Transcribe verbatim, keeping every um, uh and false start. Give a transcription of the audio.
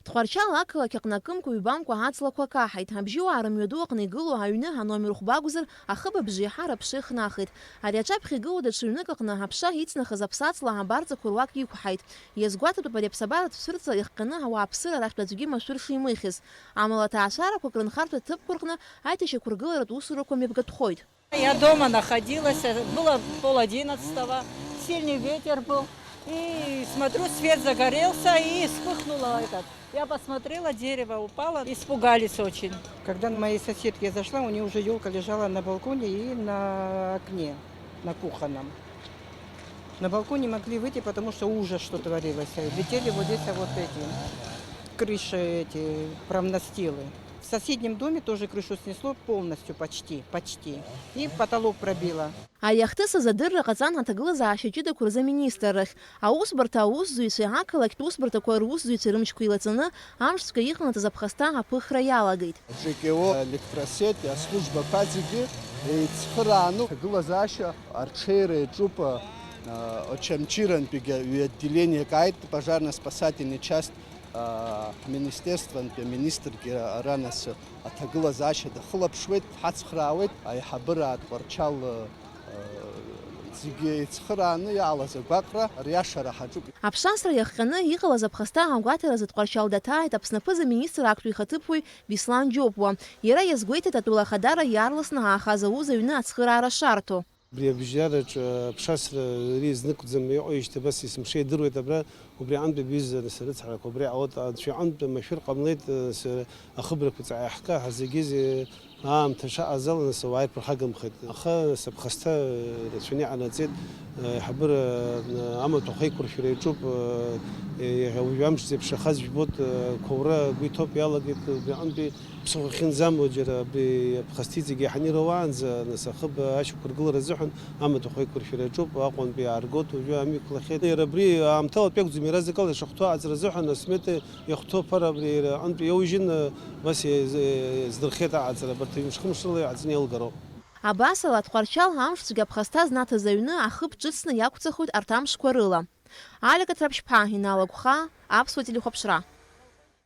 Тҟәарчал ақалақь аҟны акымкәа-ҩбамкәа аҵлақәа каҳаит. Абжьыуаа рымҩаду аҟны игылоу аҩны аномер хәба акәзар, ахыб абжеиҳара аԥша ихнахит. Ари аҿаԥхьа игылоу даҽа ҩнык аҟны аԥша ицнахыз аԥсаҵла абарҵақәа руак иқәҳаит. Иазгәаҭатәуп ари аԥсабаратә цәырҵра иахҟьаны ауааԥсыра рахьтә аӡәгьы машәыр шимыхьыз. Амала аҭаацәарақәак рынхарҭәа ҭыԥқәа рҟны аиҭашьақәыргыларатә усурақәа мҩаԥгатәхоит. Я дома находилась, было пол одиннадцатого, сильный ветер был. И смотрю, свет загорелся, и вспыхнуло этот. Я посмотрела, дерево упало, испугались очень. Когда моей соседке я зашла, у нее уже елка лежала на балконе и на окне, на кухонном. На балкон не могли выйти, потому что ужас, что творилось. Летели вот здесь, а вот эти крыши, эти промнастилы. В соседнем доме тоже крышу снесло полностью, почти, почти. И потолок пробило. Ари ахҭыс азы адырра ҟаҵан аҭагылазаашьа ҷыдақәа рзы аминистррахь. Аусбарҭа аусзуҩцәеи ақалақьтә усбарҭақәа русзуҩцәеи рымчқәа еилаҵаны, амшцәгьа иҟанаҵаз аԥхасҭа аԥыхра иалагеит. ЖКО, електросеть, аслужбақәа зегьы еицхырааны. Аҭагылазаашьа арҽеира иаҿуп, а, Очамчырантәигьы ҩ-отделениак ааит, пожарно-спасательный часть, а, ҳминистерствантәи аминистргьы ара нас аҭагылазаашьа дахылаԥшуеит, ҳацхраауеит, аиҳабыра Тҟәарчал, а, зегьы еицхырааны иаалаз агәаҟра риашара ҳаҿуп. Аԥшасра иахҟьаны иҟалаз аԥхасҭа агәаҭаразы Тҟәарчал даҭааит Аԥсны аԥыза-министр актәи ихаҭыԥуаҩ Беслан Џьопуа. Иара иазгәеиҭеит атәыла ахадара иаарласны аахаз аус аҩны ацхыраара шарҭо. Абри абжьараҿы аԥшасра ари зныкӡам иҟоижьҭеи абас есымша идыруеит абра, убри аҟынтәи абҩыза нас арыцҳарақәа, убри аҟоуп, анцәа иҟынтә машәыр ҟамлеит, нас ахыбрақәа ҵаҟа иаҳкаҳаз зегьы зе-, аамҭа шаҟаз ала, нас ауаа ирԥырхагамхеит. Аха нас аԥхасҭа рацәаны иҟанаҵеит, аиҳабыра амаҭәахә еиқәыршәара иаҿуп, уажәы амш зеиԥшрахаз жәбоит, қәаура агәы иҭоуп, иалагеит, убри аҟынтәи Ԥсыхәа ахьынӡамоу џьара абри аԥхасҭа иҵегь иаҳаны ироуаанӡа, нас ахыб ашьақәыргылара азыҳәан амаҭәахә еиқәыршәара иаҿуп, Аҟәантәи иааргоит, уажәы амҩақәлахьеит. Иара абри аамҭалатәи акәӡам, иаразнакала ишахәҭоу аҟаҵара азыҳәан асмета иахәҭоу аԥара абри иара аҟынтәи иоужьын, абас иаз-, иаздырхеит аҟаҵара, абарҭ ҩымш-хымш рыла иаҳҵаны еилгароуп. Абасала, Тҟәарчал амшцәгьа аԥхасҭа знаҭаз аҩны ахыб ҿыцны иақәҵахоит арҭ амшқәа рыла. Алика Ҭраԥшьԥҳа, Инал Агәхаа, Аԥсуа телехәаԥшра.